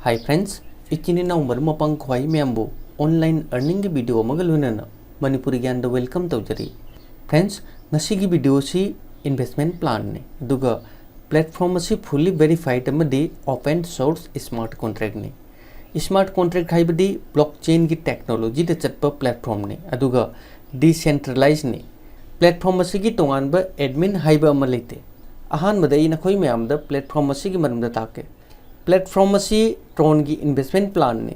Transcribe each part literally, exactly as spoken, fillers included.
Hi friends, ꯏꯆꯤꯟ ꯏꯅꯥꯎ ꯃꯔꯨꯞ ꯃꯄꯥꯡ ꯈ꯭ꯋꯥꯏ ꯃꯌꯥꯝꯕꯨ online earningꯒꯤ video ꯑꯃꯒ ꯂꯣꯏꯅꯅ ꯃꯅꯤꯄꯨꯔꯤ ꯒ꯭ꯌꯥꯟꯗ welcome ꯇꯧꯖꯔꯤ꯫ Friends, ꯉꯁꯤꯒꯤ video ꯑꯁꯤ investment planꯅꯤ, ꯑꯗꯨꯒ platform ꯑꯁꯤ fully verified ꯑꯃꯗꯤ open source smart contractꯅꯤ꯫ Smart contract ꯍꯥꯏꯕꯗꯤ blockchainꯒꯤ technologyꯗ ꯆꯠꯄ platformꯅꯤ, ꯑꯗꯨꯒ decentralizeꯅꯤ꯫ Platform ꯑꯁꯤꯒꯤ ꯇꯣꯉꯥꯟꯕ admin ꯍꯥꯏꯕ ꯑꯃ ꯂꯩꯇꯦ꯫ ꯑꯍꯥꯟꯕꯗ ꯑꯩ ꯅꯈꯣꯏ ꯃꯌꯥꯝꯗ platform ꯑꯁꯤꯒꯤ ꯃꯔꯝꯗ ꯇꯥꯛꯀꯦ꯫ Platform ꯑꯁꯤ Tronꯒꯤ investment planꯅꯤ꯫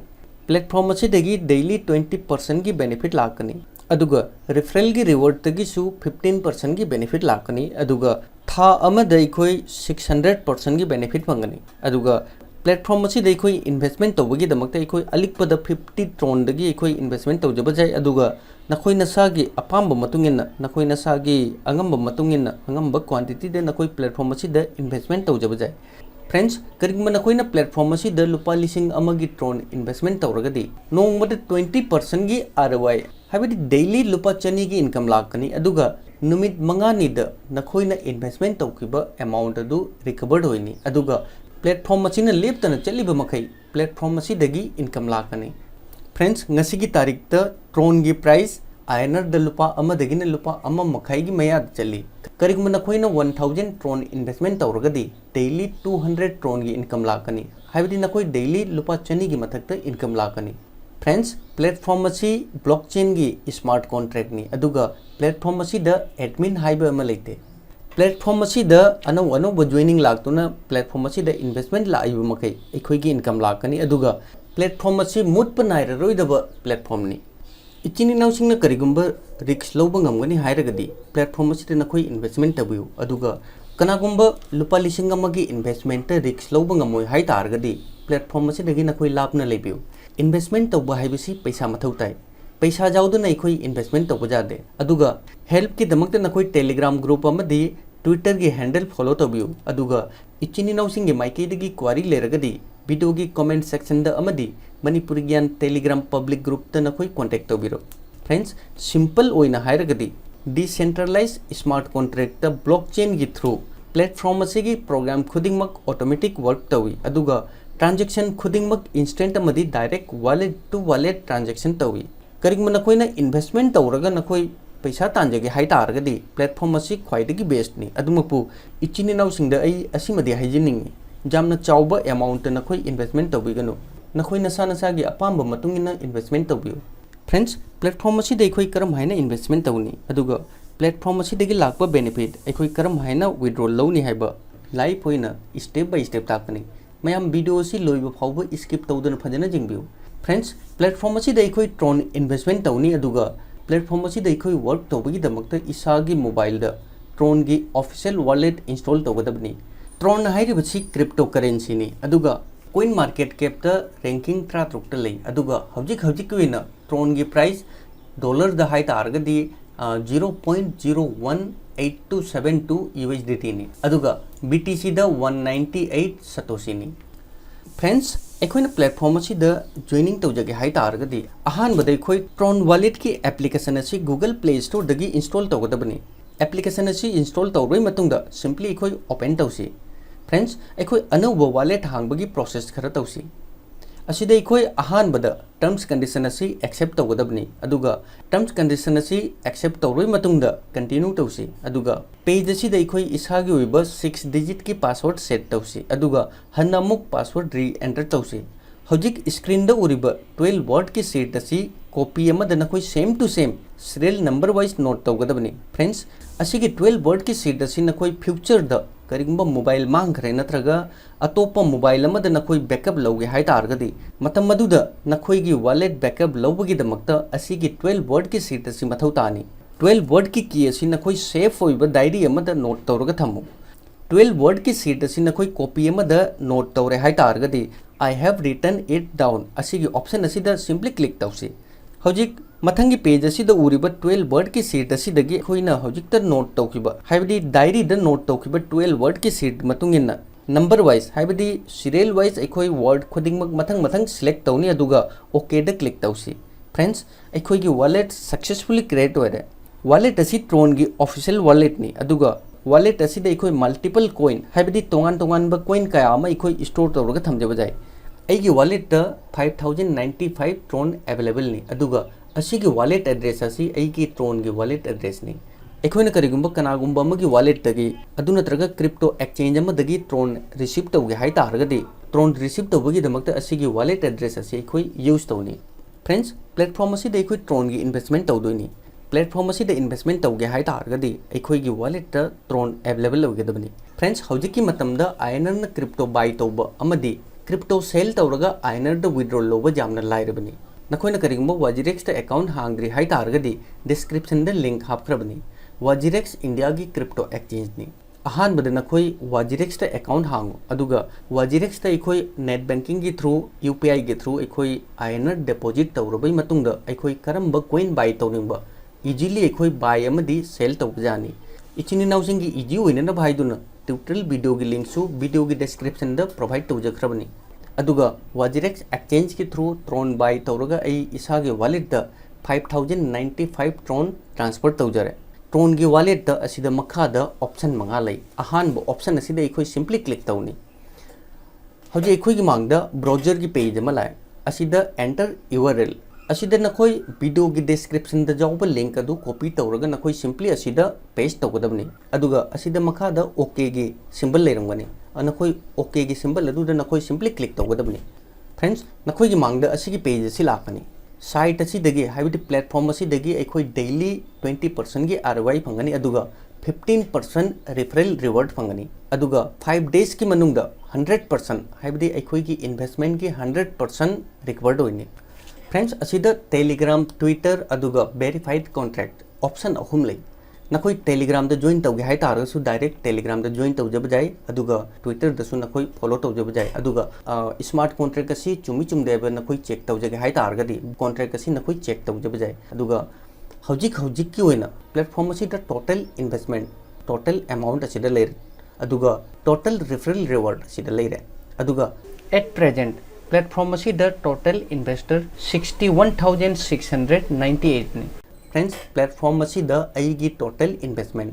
Platform ꯑꯁꯤꯗꯒꯤ daily twenty percentꯒꯤ benefit ꯂꯥꯛꯀꯅꯤ, ꯑꯗꯨꯒ referralꯒꯤ rewardꯇꯒꯤꯁꯨ fifteen percentꯒꯤ benefit ꯂꯥꯛꯀꯅꯤ, ꯑꯗꯨꯒ ꯊꯥ ꯑꯃꯗ ꯑꯩꯈꯣꯏ six hundred percentꯒꯤ benefit ꯐꯪꯒꯅꯤ꯫ ꯑꯗꯨꯒ platform ꯑꯁꯤꯗ ꯑꯩꯈꯣꯏ investment ꯇꯧꯕꯒꯤꯗꯃꯛꯇ ꯑꯩꯈꯣꯏ ꯑꯂꯤꯛꯄꯗ fifty Tronꯗꯒꯤ ꯑꯩꯈꯣꯏ investment ꯇꯧꯖꯕ ꯌꯥꯏ꯫ ꯑꯗꯨꯒ ꯅꯈꯣꯏ ꯅꯁꯥꯒꯤ ꯑꯄꯥꯝꯕ ꯃꯇꯨꯡ ꯏꯟꯅ, ꯅꯈꯣꯏ ꯅꯁꯥꯒꯤ ꯑꯉꯝꯕ ꯃꯇꯨꯡ ꯏꯟꯅ, ꯑꯉꯝꯕ quantityꯗ ꯅꯈꯣꯏ platform ꯑꯁꯤꯗ investment ꯇꯧꯖꯕ ꯌꯥꯏ꯫ Friends, ꯀꯔꯤꯒꯨꯝꯕ ꯅꯈꯣꯏꯅ platform ꯑꯁꯤꯗ ꯂꯨꯄꯥ ꯂꯤꯁꯤꯡ ꯑꯃꯒꯤ Tron investment ꯇꯧꯔꯒꯗꯤ, ꯅꯣꯡꯃꯗ twenty percentꯒꯤ ROI, ꯍꯥꯏꯕꯗꯤ daily ꯂꯨꯄꯥ ꯆꯅꯤꯒꯤ income ꯂꯥꯛꯀꯅꯤ, ꯑꯗꯨꯒ ꯅꯨꯃꯤꯠ ꯃꯉꯥꯅꯤꯗ ꯅꯈꯣꯏꯅ investment ꯇꯧꯈꯤꯕ amount ꯑꯗꯨ recovered ꯑꯣꯏꯅꯤ꯫ ꯑꯗꯨꯒ platform ꯑꯁꯤꯅ ꯂꯦꯞꯇꯅ ꯆꯠꯂꯤꯕ ꯃꯈꯩ platform ꯑꯁꯤꯗꯒꯤ income ꯂꯥꯛꯀꯅꯤ꯫ Friends, ꯉꯁꯤꯒꯤ ꯇꯥꯔꯤꯛꯇ Tronꯒꯤ price INRꯗ ꯂꯨꯄꯥ ꯑꯃꯗꯒꯤꯅ ꯂꯨꯄꯥ ꯑꯃ ꯃꯈꯥꯏꯒꯤ ꯃꯌꯥꯗ ꯆꯠꯂꯤ꯫ ꯀꯔꯤꯒꯨꯝꯕ ꯅꯈꯣꯏꯅ one thousand Tron investment ꯇꯧꯔꯒꯗꯤ daily two hundred Tronꯒꯤ income ꯂꯥꯛꯀꯅꯤ, ꯍꯥꯏꯕꯗꯤ ꯅꯈꯣꯏ daily ꯂꯨꯄꯥ ꯆꯅꯤꯒꯤ ꯃꯊꯛꯇ income ꯂꯥꯛꯀꯅꯤ꯫ Friends, platform ꯑꯁꯤ blockchainꯒꯤ smart contractꯅꯤ, ꯑꯗꯨꯒ platform ꯑꯁꯤꯗ admin ꯍꯥꯏꯕ ꯑꯃ ꯂꯩꯇꯦ꯫ Platform ꯑꯁꯤꯗ ꯑꯅꯧ ꯑꯅꯧꯕ joining ꯂꯥꯛꯇꯨꯅ platform ꯑꯁꯤꯗ investment ꯂꯥꯛꯏꯕ ꯃꯈꯩ ꯑꯩꯈꯣꯏꯒꯤ income ꯂꯥꯛꯀꯅꯤ, ꯑꯗꯨꯒ platform ꯑꯁꯤ ꯃꯨꯠꯄ ꯅꯥꯏꯔꯔꯣꯏꯗꯕ platformꯅꯤ꯫ ꯏꯆꯤꯟ ꯏꯅꯥꯎꯁꯤꯡꯅ ꯀꯔꯤꯒꯨꯝꯕ risk ꯂꯧꯕ ꯉꯝꯒꯅꯤ ꯍꯥꯏꯔꯒꯗꯤ platform ꯑꯁꯤꯗ ꯅꯈꯣꯏ investment ꯇꯧꯕꯤꯌꯨ, ꯑꯗꯨꯒ ꯀꯅꯥꯒꯨꯝꯕ ꯂꯨꯄꯥ ꯂꯤꯁꯤꯡ ꯑꯃꯒꯤ investmentꯇ risk ꯂꯧꯕ ꯉꯝꯃꯣꯏ ꯍꯥꯏ ꯇꯥꯔꯒꯗꯤ platform ꯑꯁꯤꯗꯒꯤ ꯅꯈꯣꯏ ꯂꯥꯞꯅ ꯂꯩꯕꯤꯌꯨ꯫ Investment ꯇꯧꯕ ꯍꯥꯏꯕꯁꯤ ꯄꯩꯁꯥ ꯃꯊꯧ ꯇꯥꯏ꯫ ꯄꯩꯁꯥ ꯌꯥꯎꯗꯅ ꯑꯩꯈꯣꯏ investment ꯇꯧꯕ ꯌꯥꯗꯦ꯫ ꯑꯗꯨꯒ helpꯀꯤꯗꯃꯛꯇ ꯅꯈꯣꯏ Telegram group ꯑꯃꯗꯤ Twitterꯒꯤ handle follow ꯇꯧꯕꯤꯌꯨ꯫ ꯑꯗꯨꯒ ꯏꯆꯤꯟ ꯏꯅꯥꯎꯁꯤꯡꯒꯤ ꯃꯥꯏꯀꯩꯗꯒꯤ query ꯂꯩꯔꯒꯗꯤ videoꯒꯤ comment sectionꯗ ꯑꯃꯗꯤ ꯃꯅꯤꯄꯨꯔꯤ ꯒ꯭ꯌꯥꯟ Telegram public groupꯇ ꯅꯈꯣꯏ contact ꯇꯧꯕꯤꯔꯣ꯫ Friends, simple ꯑꯣꯏꯅ ꯍꯥꯏꯔꯒꯗꯤ decentralized smart contractꯇ blockchainꯒꯤ through platform ꯑꯁꯤꯒꯤ program ꯈꯨꯗꯤꯡꯃꯛ automatic work ꯇꯧꯏ, ꯑꯗꯨꯒ Transaction ꯈꯨꯗꯤꯡꯃꯛ instant ꯑꯃꯗꯤ direct wallet to wallet transaction ꯇꯧꯏ꯫ ꯀꯔꯤꯒꯨꯝꯕ ꯅꯈꯣꯏꯅ investment ꯇꯧꯔꯒ ꯅꯈꯣꯏ ꯄꯩꯁꯥ ꯇꯥꯟꯖꯒꯦ ꯍꯥꯏ ꯇꯥꯔꯒꯗꯤ platform ꯑꯁꯤ ꯈ꯭ꯋꯥꯏꯗꯒꯤ bestꯅꯤ꯫ ꯑꯗꯨꯃꯛꯄꯨ ꯏꯆꯤꯟ ꯏꯅꯥꯎꯁꯤꯡꯗ ꯑꯩ ꯑꯁꯤꯃꯗꯤ ꯍꯥꯏꯖꯅꯤꯡꯏ, ꯌꯥꯝꯅ ꯆꯥꯎꯕ amountꯇ ꯅꯈꯣꯏ investment ꯇꯧꯕꯤꯒꯅꯨ꯫ ꯅꯈꯣꯏ ꯅꯁꯥ ꯅꯁꯥꯒꯤ ꯑꯄꯥꯝꯕ ꯃꯇꯨꯡ ꯏꯟꯅ investment ꯇꯧꯕꯤꯌꯨ꯫ Friends, platform ꯑꯁꯤꯗ ꯑꯩꯈꯣꯏ ꯀꯔꯝ ꯍꯥꯏꯅ investment ꯇꯧꯅꯤ, ꯑꯗꯨꯒ platform ꯑꯁꯤꯗꯒꯤ ꯂꯥꯛꯄ benefit ꯑꯩꯈꯣꯏ ꯀꯔꯝ ꯍꯥꯏꯅ withdraw ꯂꯧꯅꯤ ꯍꯥꯏꯕ live ꯑꯣꯏꯅ step by step ꯇꯥꯛꯀꯅꯤ꯫ ꯃꯌꯥꯝ video ꯑꯁꯤ ꯂꯣꯏꯕ ꯐꯥꯎꯕ skip ꯇꯧꯗꯅ ꯐꯖꯅ ꯌꯦꯡꯕꯤꯌꯨ꯫ Friends, platform ꯑꯁꯤꯗ ꯑꯩꯈꯣꯏ Tron investment ꯇꯧꯅꯤ, ꯑꯗꯨꯒ platform ꯑꯁꯤꯗ ꯑꯩꯈꯣꯏ work ꯇꯧꯕꯒꯤꯗamꯛꯇ ꯏꯁꯥꯒꯤ mobileꯗ Tronꯒꯤ official wallet install ꯇꯧꯒꯗꯕꯅꯤ꯫ Tron ꯍꯥꯏꯔꯤꯕꯁꯤ cryptocurrencyꯅꯤ, ꯑꯗꯨꯒ CoinMarketCapꯇ ranking ꯇꯔꯥꯇꯔꯨꯛꯇ ꯂꯩ, ꯑꯗꯨꯒ ꯍꯧꯖꯤꯛ ꯍꯧꯖꯤꯛꯀꯤ ꯑꯣꯏꯅ Tronꯒꯤ price dollarꯗ ꯍꯥꯏ ꯇꯥꯔꯒꯗꯤ zero point zero one eight two seven two USDTꯅꯤ, ꯑꯗꯨꯒ BTCꯗ one ninety eight Satoshiꯅꯤ꯫ Friends, ꯑꯩꯈꯣꯏꯅ platform ꯑꯁꯤꯗ joining ꯇꯧꯖꯒꯦ ꯍꯥꯏ ꯇꯥꯔꯒꯗꯤ ꯑꯍꯥꯟꯕꯗ ꯑꯩꯈꯣꯏ Tron walletꯀꯤ application ꯑꯁꯤ Google Play Storeꯗꯒꯤ install ꯇꯧꯒꯗꯕꯅꯤ꯫ Application ꯑꯁꯤ install ꯇꯧꯔꯕ ꯃꯇꯨꯡꯗ simply ꯑꯩꯈꯣꯏ open ꯇꯧꯁꯤ꯫ Friends, ꯑꯩꯈꯣꯏ ꯑꯅꯧꯕ wallet ꯍꯥꯡꯕꯒꯤ process ꯈꯔ ꯇꯧꯁꯤ꯫ ꯑꯁꯤꯗ ꯑꯩꯈꯣꯏ ꯑꯍꯥꯟꯕꯗ terms condition ꯑꯁꯤ accept ꯇꯧꯒꯗꯕꯅꯤ, ꯑꯗꯨꯒ terms condition ꯑꯁꯤ accept ꯇꯧꯔꯕ ꯃꯇꯨꯡꯗ continue ꯇꯧꯁꯤ꯫ ꯑꯗꯨꯒ page ꯑꯁꯤꯗ ꯑꯩꯈꯣꯏ ꯏꯁꯥꯒꯤ ꯑꯣꯏꯕ six digitꯀꯤ password set ꯇꯧꯁꯤ, ꯑꯗꯨꯒ ꯍꯟꯅ ꯑꯃꯨꯛ password re-enter ꯇꯧꯁꯤ꯫ ꯍꯧꯖꯤꯛ screenꯗ ꯎꯔꯤꯕ twelve wordꯀꯤ sheet ꯑꯁꯤ copy ꯑꯃꯗ ꯅꯈꯣꯏ same to same serial number wise note ꯇꯧꯒꯗꯕꯅꯤ꯫ Friends, ꯑꯁꯤꯒꯤ twelve wordꯀꯤ sheet ꯑꯁꯤ ꯅꯈꯣꯏ futureꯗ ꯀꯔꯤꯒꯨꯝꯕ mobile ꯃꯥꯡꯈ꯭ꯔꯦ ꯅꯠꯇ꯭ꯔꯒ ꯑꯇꯣꯞꯄ mobile ꯑꯃꯗ ꯅꯈꯣꯏ backup ꯂꯧꯒꯦ ꯍꯥꯏ ꯇꯥꯔꯒꯗꯤ, ꯃꯇꯝ ꯑꯗꯨꯗ ꯅꯈꯣꯏꯒꯤ wallet backup ꯂꯧꯕꯒꯤꯗꯃꯛꯇ ꯑꯁꯤꯒꯤ twelve wordꯀꯤ sheet ꯑꯁꯤ ꯃꯊꯧ ꯇꯥꯅꯤ꯫ Twelve wordꯀꯤ key ꯑꯁꯤ ꯅꯈꯣꯏ safe ꯑꯣꯏꯕ diary ꯑꯃꯗ note ꯇꯧꯔꯒ ꯊꯝꯃꯨ꯫ Twelve wordꯀꯤ sheet ꯑꯁꯤ ꯅꯈꯣꯏ copy ꯑꯃꯗ note ꯇꯧꯔꯦ ꯍꯥꯏ ꯇꯥꯔꯒꯗꯤ, "I have written it down" ꯑꯁꯤꯒꯤ option ꯑꯁꯤꯗ simply click ꯇꯧꯁꯤ꯫ ꯍꯧꯖꯤꯛ ꯃꯊꯪꯒꯤ page ꯑꯁꯤꯗ ꯎꯔꯤꯕ twelve wordꯀꯤ sheet ꯑꯁꯤꯗꯒꯤ ꯑꯩꯈꯣꯏꯅ ꯍꯧꯖꯤꯛꯇ note ꯇꯧꯈꯤꯕ, ꯍꯥꯏꯕꯗꯤ diaryꯗ note ꯇꯧꯈꯤꯕ twelve wordꯀꯤ sheet ꯃꯇꯨꯡ ꯏꯟꯅ number wise, ꯍꯥꯏꯕꯗꯤ serial wise ꯑꯩꯈꯣꯏ word ꯈꯨꯗꯤꯡꯃꯛ ꯃꯊꯪ ꯃꯊꯪ select ꯇꯧꯅꯤ, ꯑꯗꯨꯒ okayꯗ click ꯇꯧꯁꯤ꯫ Friends, ꯑꯩꯈꯣꯏꯒꯤ wallet successfully create ꯑꯣꯏꯔꯦ꯫ Wallet ꯑꯁꯤ Tronꯒꯤ official walletꯅꯤ, ꯑꯗꯨꯒ Wallet ꯑꯁꯤꯗ ꯑꯩꯈꯣꯏ multiple coin, ꯍꯥꯏꯕꯗꯤ ꯇꯣꯉꯥꯟ ꯇꯣꯉꯥꯟꯕ coin ꯀꯌꯥ ꯑꯃ ꯑꯩꯈꯣꯏ store ꯇꯧꯔꯒ ꯊꯝꯖꯕ ꯌꯥꯏ꯫ ꯑꯩꯒꯤ walletꯇ five thousand ninety five Tron availableꯅꯤ, ꯑꯗꯨꯒ ꯑꯁꯤꯒꯤ wallet address ꯑꯁꯤ ꯑꯩꯒꯤ Tronꯒꯤ wallet addressꯅꯤ꯫ ꯑꯩꯈꯣꯏꯅ ꯀꯔꯤꯒꯨꯝꯕ ꯀꯅꯥꯒꯨꯝꯕ ꯑꯃꯒꯤ walletꯇꯒꯤ, ꯑꯗꯨ ꯅꯠꯇ꯭ꯔꯒ crypto exchange ꯑꯃꯗꯒꯤ Tron receive ꯇꯧꯒꯦ ꯍꯥꯏ ꯇꯥꯔꯒꯗꯤ, Tron receive ꯇꯧꯕꯒꯤꯗꯃꯛꯇ ꯑꯁꯤꯒꯤ wallet address ꯑꯁꯤ ꯑꯩꯈꯣꯏ use ꯇꯧꯅꯤ꯫ Friends, platform ꯑꯁꯤꯗ ꯑꯩꯈꯣꯏ Tronꯒꯤ investment ꯇꯧꯗꯣꯏꯅꯤ꯫ Platform ꯑꯁꯤꯗ investment ꯇꯧꯒꯦ ꯍꯥꯏ ꯇꯥꯔꯒꯗꯤ, ꯑꯩꯈꯣꯏꯒꯤ walletꯇ Tron available ꯑꯣꯏꯒꯗꯕꯅꯤ꯫ Friends, ꯍꯧꯖꯤꯛꯀꯤ ꯃꯇꯝꯗ INRꯅ crypto buy ꯇꯧꯕ ꯑꯃꯗꯤ crypto sell ꯇꯧꯔꯒ INRꯗ withdraw ꯂꯧꯕ ꯌꯥꯝꯅ ꯂꯥꯏꯔꯕꯅꯤ꯫ ꯅꯈꯣꯏꯅ ꯀꯔꯤꯒꯨꯝꯕ WAGREXꯇ account ꯍꯥꯡꯗ꯭ꯔꯤ ꯍꯥꯏ ꯇꯥꯔꯒꯗꯤ, descriptionꯗ link ꯍꯥꯞꯈ꯭ꯔꯕꯅꯤ꯫ WAGREX Indiaꯒꯤ crypto exchangeꯅꯤ꯫ ꯑꯍꯥꯟꯕꯗ ꯅꯈꯣꯏ WAGREXꯇ account ꯍꯥꯡꯉꯨ, ꯑꯗꯨꯒ WAGREXꯇ ꯑꯩꯈꯣꯏ net bankingꯒꯤ through, UPIꯒꯤ through ꯑꯩꯈꯣꯏ INR deposit ꯇꯧꯔꯕꯩ ꯃꯇꯨꯡꯗ, ꯑꯩꯈꯣꯏ ꯀꯔꯝꯕ coin buy ꯇꯧꯅꯤꯡꯕ, easily ꯑꯩꯈꯣꯏ buy ꯑꯃꯗꯤ sell ꯇꯧꯕ ꯌꯥꯅꯤ꯫ ꯏꯆꯤꯟ ꯏꯅꯥꯎꯁꯤꯡꯒꯤ easy ꯑꯣꯏꯅꯅꯕ ꯍꯥꯏꯗꯨꯅ tutorial videoꯒꯤ linkꯁꯨ videoꯒꯤ descriptionꯗ provide ꯇꯧꯖꯈ꯭ꯔꯕꯅꯤ꯫ ꯑꯗꯨꯒ WAGREX exchangeꯀꯤ through Tron buy ꯇꯧꯔꯒ ꯑꯩ ꯏꯁꯥꯒꯤ walletꯇ five thousand ninety five Tron transfer ꯇꯧꯖꯔꯦ꯫ Tronꯒꯤ walletꯇ ꯑꯁꯤꯗ ꯃꯈꯥꯗ option ꯃꯉꯥ ꯂꯩ꯫ ꯑꯍꯥꯟꯕ option ꯑꯁꯤꯗ ꯑꯩꯈꯣꯏ simply click ꯇꯧꯅꯤ꯫ ꯍꯧꯖꯤꯛ ꯑꯩꯈꯣꯏꯒꯤ ꯃꯥꯡꯗ browserꯒꯤ page ꯑꯃ ꯂꯥꯛꯑꯦ꯫ ꯑꯁꯤꯗ enter URL, ꯑꯁꯤꯗ ꯅꯈꯣꯏ videoꯒꯤ descriptionꯗ ꯌꯥꯎꯕ link ꯑꯗꯨ copy ꯇꯧꯔꯒ ꯅꯈꯣꯏ simply ꯑꯁꯤꯗ paste ꯇꯧꯒꯗꯕꯅꯤ꯫ ꯑꯗꯨꯒ ꯑꯁꯤꯗ ꯃꯈꯥꯗ OKꯒꯤ symbol ꯂꯩꯔꯝꯒꯅꯤ꯫ ꯑ, ꯅꯈꯣꯏ OKꯒꯤ symbol ꯑꯗꯨꯗ ꯅꯈꯣꯏ simply click ꯇꯧꯒꯗꯕꯅꯤ꯫ Friends, ꯅꯈꯣꯏꯒꯤ ꯃꯥꯡꯗ ꯑꯁꯤꯒꯤ page ꯑꯁꯤ ꯂꯥꯛꯀꯅꯤ꯫ Site ꯑꯁꯤꯗꯒꯤ, ꯍꯥꯏꯕꯗꯤ platform ꯑꯁꯤꯗꯒꯤ ꯑꯩꯈꯣꯏ daily twenty percentꯀꯤ ROI ꯐꯪꯒꯅꯤ, ꯑꯗꯨꯒ fifteen percent referral reward ꯐꯪꯒꯅꯤ, ꯑꯗꯨꯒ five daysꯀꯤ ꯃꯅꯨꯡꯗ hundred percent, ꯍꯥꯏꯕꯗꯤ ꯑꯩꯈꯣꯏꯒꯤ investmentꯀꯤ hundred percent recovered ꯑꯣꯏꯅꯤ꯫ Friends, ꯑꯁꯤꯗ Telegram, Twitter, ꯑꯗꯨꯒ verified contract option ꯑꯍꯨꯝ ꯂꯩ꯫ ꯅꯈꯣꯏ Telegramꯗ join ꯇꯧꯒꯦ ꯍꯥꯏ ꯇꯥꯔꯒꯁꯨ direct Telegramꯗ join ꯇꯧꯖꯕ ꯌꯥꯏ, ꯑꯗꯨꯒ Twitterꯗꯁꯨ ꯅꯈꯣꯏ follow ꯇꯧꯖꯕ ꯌꯥꯏ꯫ ꯑꯗꯨꯒ, ꯑ, smart contract ꯑꯁꯤ ꯆꯨꯝꯃꯤ ꯆꯨꯝꯗꯦ ꯍꯥꯏꯕ ꯅꯈꯣꯏ check ꯇꯧꯖꯒꯦ ꯍꯥꯏ ꯇꯥꯔꯒꯗꯤ contract ꯑꯁꯤ ꯅꯈꯣꯏ check ꯇꯧꯖꯕ ꯌꯥꯏ꯫ ꯑꯗꯨꯒ ꯍꯧꯖꯤꯛ ꯍꯧꯖꯤꯛꯀꯤ ꯑꯣꯏꯅ platform ꯑꯁꯤꯗ total investment, total amount ꯑꯁꯤꯗ ꯂꯩꯔꯦ꯫ ꯑꯗꯨꯒ total referral reward ꯑꯁꯤꯗ ꯂꯩꯔꯦ꯫ ꯑꯗꯨꯒ at present platform ꯑꯁꯤꯗ total investor sixty one thousand six hundred ninety eightꯅꯤ꯫ Friends, platform ꯑꯁꯤꯗ ꯑꯩꯒꯤ total investment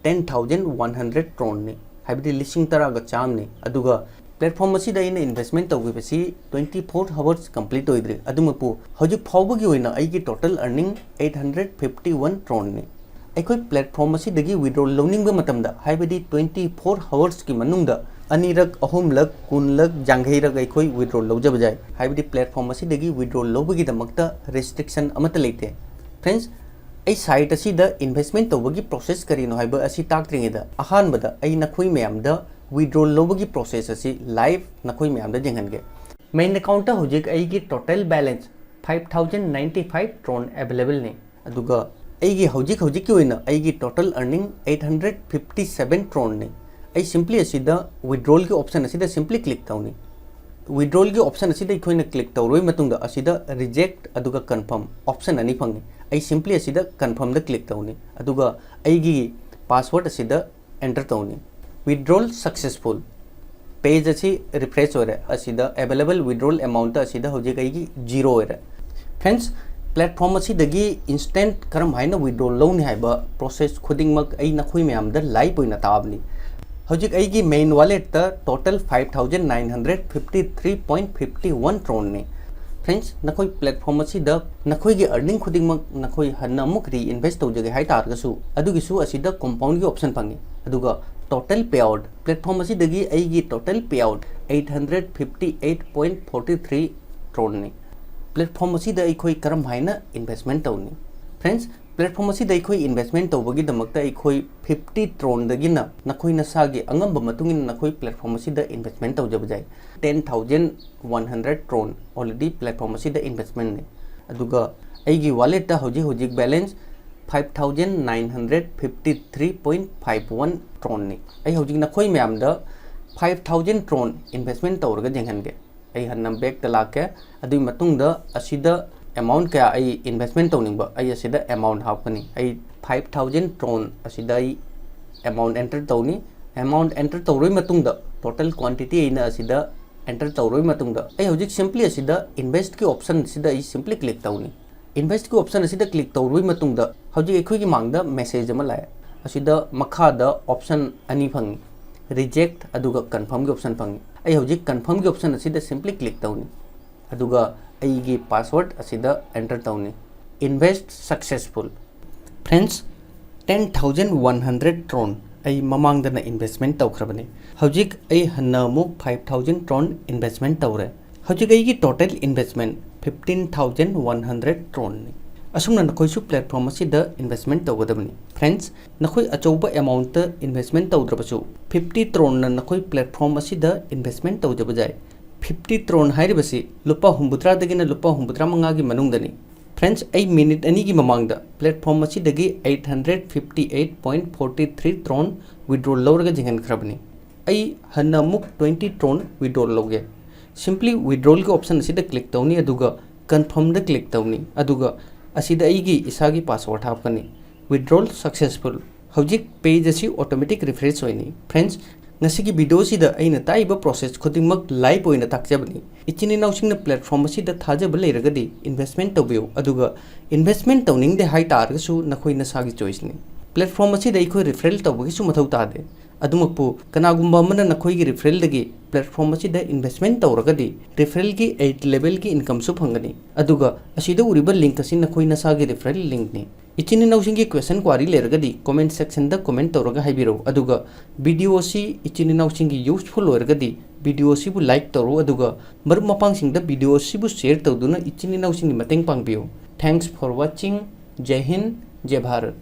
ten thousand one hundred tronꯅꯤ, ꯍꯥꯏꯕꯗꯤ ꯂꯤꯁꯤꯡ ꯇꯔꯥꯒ ꯆꯥꯝꯃꯅꯤ꯫ ꯑꯗꯨꯒ platform ꯑꯁꯤꯗ ꯑꯩꯅ investment ꯇꯧꯈꯤꯕꯁꯤ twenty four hours complete ꯑꯣꯏꯗ꯭ꯔꯤ꯫ ꯑꯗꯨꯃꯛꯄꯨ ꯍꯧꯖꯤꯛ ꯐꯥꯎꯕꯒꯤ ꯑꯣꯏꯅ ꯑꯩꯒꯤ total earning eight hundred fifty one tronꯅꯤ꯫ ꯑꯩꯈꯣꯏ platform ꯑꯁꯤꯗꯒꯤ withdrawal ꯂꯧꯅꯤꯡꯕ ꯃꯇꯝꯗ, ꯍꯥꯏꯕꯗꯤ twenty four hoursꯀꯤ ꯃꯅꯨꯡꯗ ꯑꯅꯤꯔꯛ, ꯑꯍꯨꯝꯂꯛ, ꯀꯨꯟꯂꯛ, ꯌꯥꯡꯈꯩꯔꯛ ꯑꯩꯈꯣꯏ withdrawal ꯂꯧꯖꯕ ꯌꯥꯏ꯫ ꯍꯥꯏꯕꯗꯤ platform ꯑꯁꯤꯗꯒꯤ withdrawal ꯂꯧꯕꯒꯤꯗꯃꯛꯇ restriction ꯑꯃꯠꯇ ꯂꯩꯇꯦ꯫ Friends, ꯑꯩ site ꯑꯁꯤꯗ investment ꯇꯧꯕꯒꯤ process ꯀꯔꯤꯅꯣ ꯍꯥꯏꯕ ꯑꯁꯤ ꯇꯥꯛꯇ꯭ꯔꯤꯉꯩꯗ, ꯑꯍꯥꯟꯕꯗ ꯑꯩ ꯅꯈꯣꯏ ꯃꯌꯥꯝꯗ withdrawal ꯂꯧꯕꯒꯤ process ꯑꯁꯤ live ꯅꯈꯣꯏ ꯃꯌꯥꯝꯗ ꯌꯦꯡꯍꯟꯒꯦ꯫ Main accountꯇ ꯍꯧꯖꯤꯛ ꯑꯩꯒꯤ total balance five thousand ninety five tron availableꯅꯤ꯫ ꯑꯗꯨꯒ ꯑꯩꯒꯤ ꯍꯧꯖꯤꯛ ꯍꯧꯖꯤꯛꯀꯤ ꯑꯣꯏꯅ ꯑꯩꯒꯤ total earning eight hundred fifty seven tronꯅꯤ꯫ ꯑꯩ simply ꯑꯁꯤꯗ withdrawalꯒꯤ option ꯑꯁꯤꯗ simply click ꯇꯧꯅꯤ꯫ Withdrawalꯒꯤ option ꯑꯁꯤꯗ ꯑꯩꯈꯣꯏꯅ click ꯇꯧꯔꯕ ꯃꯇꯨꯡꯗ ꯑꯁꯤꯗ reject ꯑꯗꯨꯒ confirm option ꯑꯅꯤ ꯐꯪꯉꯤ꯫ ꯑꯩ simply ꯑꯁꯤꯗ confirmꯗ click ꯇꯧꯅꯤ꯫ ꯑꯗꯨꯒ ꯑꯩꯒꯤ password ꯑꯁꯤꯗ enter ꯇꯧꯅꯤ꯫ Withdrawal successful꯫ Page ꯑꯁꯤ refresh ꯑꯣꯏꯔꯦ꯫ ꯑꯁꯤꯗ available withdrawal amount ꯑꯁꯤꯗ ꯍꯧꯖꯤꯛ ꯑꯩꯒꯤ zero ꯑꯣꯏꯔꯦ꯫ Friends, platform ꯑꯁꯤꯗꯒꯤ instant ꯀꯔꯝ ꯍꯥꯏꯅ withdrawal ꯂꯧꯅꯤ ꯍꯥꯏꯕ process ꯈꯨꯗꯤꯡꯃꯛ ꯑꯩ ꯅꯈꯣꯏ ꯃꯌꯥꯝꯗ live ꯑꯣꯏꯅ ꯇꯥꯛꯑꯕꯅꯤ꯫ ꯍꯧꯖꯤꯛ ꯑꯩꯒꯤ main walletꯇ total five thousand nine hundred fifty three point fifty one tronꯅꯤ꯫ Friends, ꯅꯈꯣꯏ platform ꯑꯁꯤꯗ ꯅꯈꯣꯏꯒꯤ earning ꯈꯨꯗꯤꯡꯃꯛ ꯅꯈꯣꯏ ꯍꯟꯅ ꯑꯃꯨꯛ reinvest ꯇꯧꯖꯒꯦ ꯍꯥꯏ ꯇꯥꯔꯒꯁꯨ, ꯑꯗꯨꯒꯤꯁꯨ ꯑꯁꯤꯗ compoundꯒꯤ option ꯐꯪꯉꯤ꯫ ꯑꯗꯨꯒ total payout, platform ꯑꯁꯤꯗꯒꯤ ꯑꯩꯒꯤ total payout eight hundred fifty eight point forty three tronꯅꯤ꯫ Platform ꯑꯁꯤꯗ ꯑꯩꯈꯣꯏ ꯀꯔꯝ ꯍꯥꯏꯅ investment ꯇꯧꯅꯤ? Friends, platform ꯑꯁꯤꯗ ꯑꯩꯈꯣꯏ investment ꯇꯧꯕꯒꯤꯗꯃꯛꯇ ꯑꯩꯈꯣꯏ fifty tronꯗꯒꯤꯅ ꯅꯈꯣꯏ ꯅꯁꯥꯒꯤ ꯑꯉꯝꯕ ꯃꯇꯨꯡ ꯏꯟꯅ ꯅꯈꯣꯏ platform ꯑꯁꯤꯗ investment ꯇꯧꯖꯕ ꯌꯥꯏ꯫ Ten thousand one hundred tron already platform ꯑꯁꯤꯗ investmentꯅꯤ꯫ ꯑꯗꯨꯒ ꯑꯩꯒꯤ walletꯇ ꯍꯧꯖꯤꯛ ꯍꯧꯖꯤꯛ balance five thousand nine hundred fifty three point five one tronꯅꯤ꯫ ꯑꯩ ꯍꯧꯖꯤꯛ ꯅꯈꯣꯏ ꯃꯌꯥꯝꯗ five thousand tron investment ꯇꯧꯔꯒ ꯌꯦꯡꯍꯟꯒꯦ꯫ ꯑꯩ ꯍꯟꯅ backꯇ ꯂꯥꯛꯀꯦ꯫ ꯑꯗꯨꯒꯤ ꯃꯇꯨꯡꯗ ꯑꯁꯤꯗ amount ꯀꯌꯥ ꯑꯩ investment ꯇꯧꯅꯤꯡꯕ, ꯑꯩ ꯑꯁꯤꯗ amount ꯍꯥꯞꯀꯅꯤ꯫ ꯑꯩ five thousand tron ꯑꯁꯤꯗ ꯑꯩ amount enter ꯇꯧꯅꯤ꯫ Amount enter ꯇꯧꯔꯕ ꯃꯇꯨꯡꯗ total quantity ꯑꯩꯅ ꯑꯁꯤꯗ enter ꯇꯧꯔꯕ ꯃꯇꯨꯡꯗ, ꯑꯩ ꯍꯧꯖꯤꯛ simply ꯑꯁꯤꯗ investꯀꯤ option ꯑꯁꯤꯗ ꯑꯩ simply click ꯇꯧꯅꯤ꯫ Investꯀꯤ option ꯑꯁꯤꯗ click ꯇꯧꯔꯕ ꯃꯇꯨꯡꯗ ꯍꯧꯖꯤꯛ ꯑꯩꯈꯣꯏꯒꯤ ꯃꯥꯡꯗ message ꯑꯃ ꯂꯥꯛꯑꯦ꯫ ꯑꯁꯤꯗ ꯃꯈꯥꯗ option ꯑꯅꯤ ꯐꯪꯉꯤ, reject ꯑꯗꯨꯒ confirmꯒꯤ option ꯐꯪꯉꯤ꯫ ꯑꯩ ꯍꯧꯖꯤꯛ confirmꯒꯤ option ꯑꯁꯤꯗ simply click ꯇꯧꯅꯤ, ꯑꯗꯨꯒ ꯑꯩꯒꯤ password ꯑꯁꯤꯗ enter ꯇꯧꯅꯤ꯫ Invest successful꯫ Friends, ten thousand one hundred tron ꯑꯩ ꯃꯃꯥꯡꯗꯅ investment ꯇꯧꯈ꯭ꯔꯕꯅꯤ꯫ ꯍꯧꯖꯤꯛ ꯑꯩ ꯍꯟꯅ ꯑꯃꯨꯛ five thousand tron investment ꯇꯧꯔꯦ꯫ ꯍꯧꯖꯤꯛ ꯑꯩꯒꯤ total investment fifteen thousand one hundred tronꯅꯤ꯫ ꯑꯁꯨꯝꯅ ꯅꯈꯣꯏꯁꯨ platform ꯑꯁꯤꯗ investment ꯇꯧꯒꯗꯕꯅꯤ꯫ Friends, ꯅꯈꯣꯏ ꯑꯆꯧꯕ amountꯇ investment ꯇꯧꯗ꯭ꯔꯕꯁꯨ, fifty tronꯅ ꯅꯈꯣꯏ platform ꯑꯁꯤꯗ investment ꯇꯧꯖꯕ ꯌꯥꯏ꯫ Fifty tron ꯍꯥꯏꯔꯤꯕꯁꯤ ꯂꯨꯄꯥ ꯍꯨꯝꯐꯨꯇꯔꯥꯗꯒꯤꯅ ꯂꯨꯄꯥ ꯍꯨꯝꯐꯨꯇꯔꯥ ꯃꯉꯥꯒꯤ ꯃꯅꯨꯡꯗꯅꯤ꯫ Friends, ꯑꯩ minute ꯑꯅꯤꯒꯤ ꯃꯃꯥꯡꯗ platform ꯑꯁꯤꯗꯒꯤ eight hundred fifty eight point forty three tron withdrawal ꯂꯧꯔꯒ ꯌꯦꯡꯍꯟꯈ꯭ꯔꯕꯅꯤ꯫ ꯑꯩ ꯍꯟꯅ ꯑꯃꯨꯛ twenty tron withdrawal ꯂꯧꯒꯦ꯫ Simply withdrawalꯒꯤ option ꯑꯁꯤꯗ click ꯇꯧꯅꯤ, ꯑꯗꯨꯒ confirmꯗ click ꯇꯧꯅꯤ, ꯑꯗꯨꯒ ꯑꯁꯤꯗ ꯑꯩꯒꯤ ꯏꯁꯥꯒꯤ password ꯍꯥꯞꯀꯅꯤ꯫ Withdrawal successful꯫ ꯍꯧꯖꯤꯛ page ꯑꯁꯤ automatic refresh ꯑꯣꯏꯅꯤ꯫ Friends, ꯉꯁꯤꯒꯤ video ꯑꯁꯤꯗ ꯑꯩꯅ ꯇꯥꯛꯏꯕ process ꯈꯨꯗꯤꯡꯃꯛ live ꯑꯣꯏꯅ ꯇꯥꯛꯆꯕꯅꯤ꯫ ꯏꯆꯤꯟ ꯏꯅꯥꯎꯁꯤꯡꯅ platform ꯑꯁꯤꯗ ꯊꯥꯖꯕ ꯂꯩꯔꯒꯗꯤ investment ꯇꯧꯕꯤꯌꯨ, ꯑꯗꯨꯒ investment ꯇꯧꯅꯤꯡꯗꯦ ꯍꯥꯏ ꯇꯥꯔꯒꯁꯨ ꯅꯈꯣꯏ ꯅꯁꯥꯒꯤ choiceꯅꯤ꯫ Platform ꯑꯁꯤꯗ ꯑꯩꯈꯣꯏ referral ꯇꯧꯕꯒꯤꯁꯨ ꯃꯊꯧ ꯇꯥꯗꯦ꯫ ꯑꯗꯨꯃꯛꯄꯨ ꯀꯅꯥꯒꯨꯝꯕ ꯑꯃꯅ ꯅꯈꯣꯏꯒꯤ referralꯗꯒꯤ platform ꯑꯁꯤꯗ investment ꯇꯧꯔꯒꯗꯤ referralꯒꯤ eight levelꯒꯤ incomeꯁꯨ ꯐꯪꯒꯅꯤ꯫ ꯑꯗꯨꯒ ꯑꯁꯤꯗ ꯎꯔꯤꯕ link ꯑꯁꯤ ꯅꯈꯣꯏ ꯅꯁꯥꯒꯤ referral linkꯅꯤ꯫ ꯏꯆꯤꯟ ꯏꯅꯥꯎꯁꯤꯡꯒꯤ question query ꯂꯩꯔꯒꯗꯤ comment sectionꯗ comment ꯇꯧꯔꯒ ꯍꯥꯏꯕꯤꯔꯛꯎ꯫ ꯑꯗꯨꯒ video ꯑꯁꯤ ꯏꯆꯤꯟ ꯏꯅꯥꯎꯁꯤꯡꯒꯤ useful ꯑꯣꯏꯔꯒꯗꯤ video ꯑꯁꯤꯕꯨ like ꯇꯧꯔꯣ, ꯑꯗꯨꯒ ꯃꯔꯨꯞ ꯃꯄꯥꯡꯁꯤꯡꯗ video ꯑꯁꯤꯕꯨ share ꯇꯧꯗꯨꯅ ꯏꯆꯤꯟ ꯏꯅꯥꯎꯁꯤꯡꯒꯤ ꯃꯇꯦꯡ ꯄꯥꯡꯕꯤꯌꯨ꯫ Thanks for watching. ꯖꯩ Hind, ꯖꯩ Bharat.